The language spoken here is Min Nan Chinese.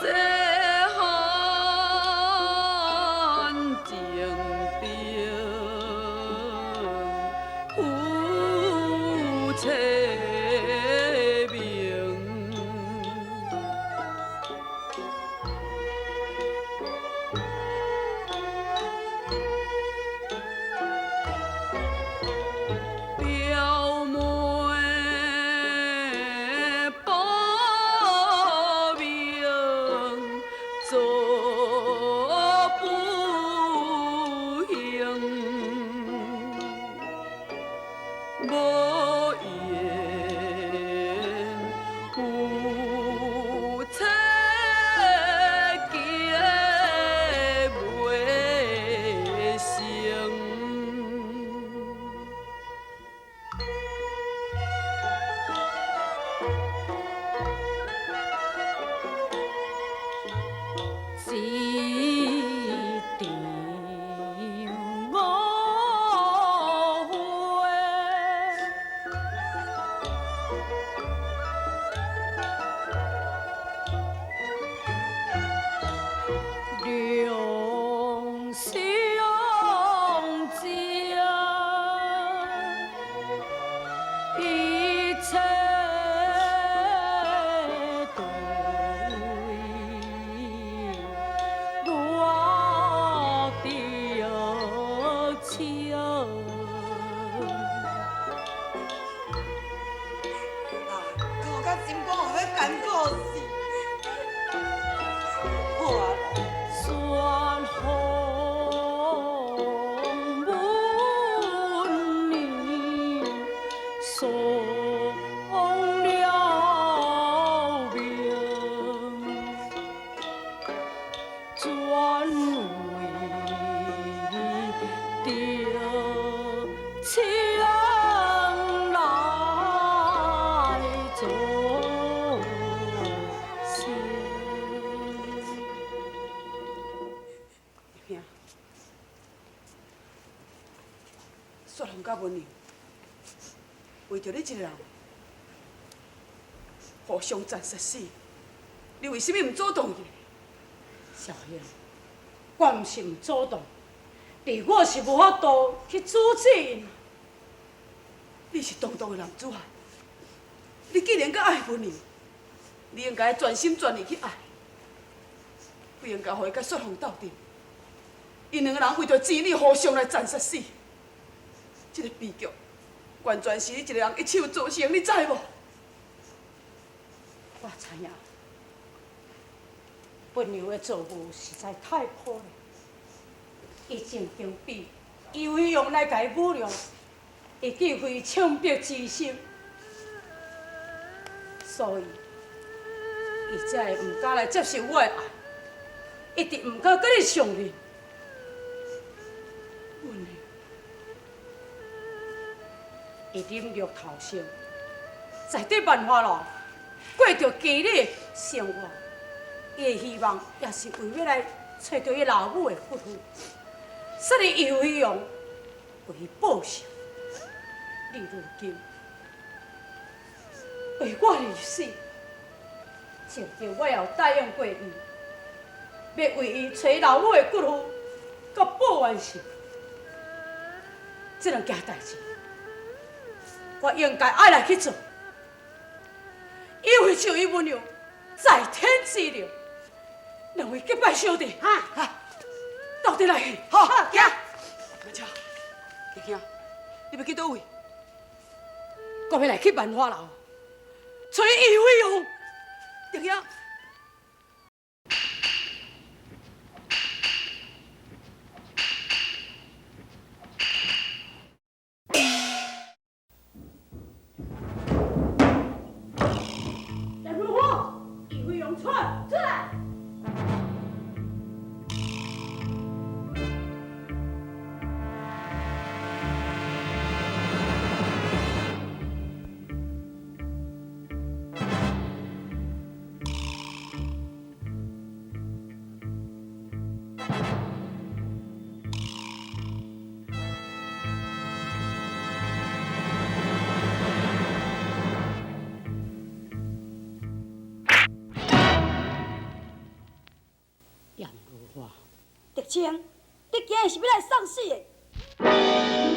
細漢情定夫妻明。表妹報名做不幸，無緣夫妻結袂成。一場誤會，兩相情，一切對我著笑。啊，哭甲心肝有欲干枯死。好啊啦，雪風文娘喪了命，轉為著情來作仙。兄，雪紅佮文娘為著你一個人互相殘殺死，你為啥物毋阻擋伊？小兄，我毋是毋阻擋，但我是無法度去阻止𪜶。你是堂堂的男子漢，你既然閣愛文娘，你應該全心全意去愛，不應該予伊佮雪紅鬥陣。𪜶兩個人為著錢你互相來殘殺死，這個悲劇完全是你一個人一手造成，你知無？我知影，文娘的遭遇實在太可憐，伊曾經比伊為用來共伊侮辱，伊既非強迫之心，所以伊才會毋敢來接受我的愛，一直毋敢佮你相認。文娘，伊忍辱偷生，在佇萬花樓過著妓女的生活，伊的希望也是為欲來揣著伊老母的骨灰，所以伊飛揚為伊報仇。你如今為我而死，曾經我也有答應過伊，欲為伊揣老母的骨灰，佮報冤仇。這兩件代誌，我應該愛來去做，因為就伊文娘在天之靈，兩位結拜兄弟，哈，鬥陣來去。好，行。阿超，弟兄，你欲去佗位？我欲來去萬花樓，揣伊飛揚。弟兄。葉如火，伊飛揚出來，出來！我。德清，你今日是欲來送死的？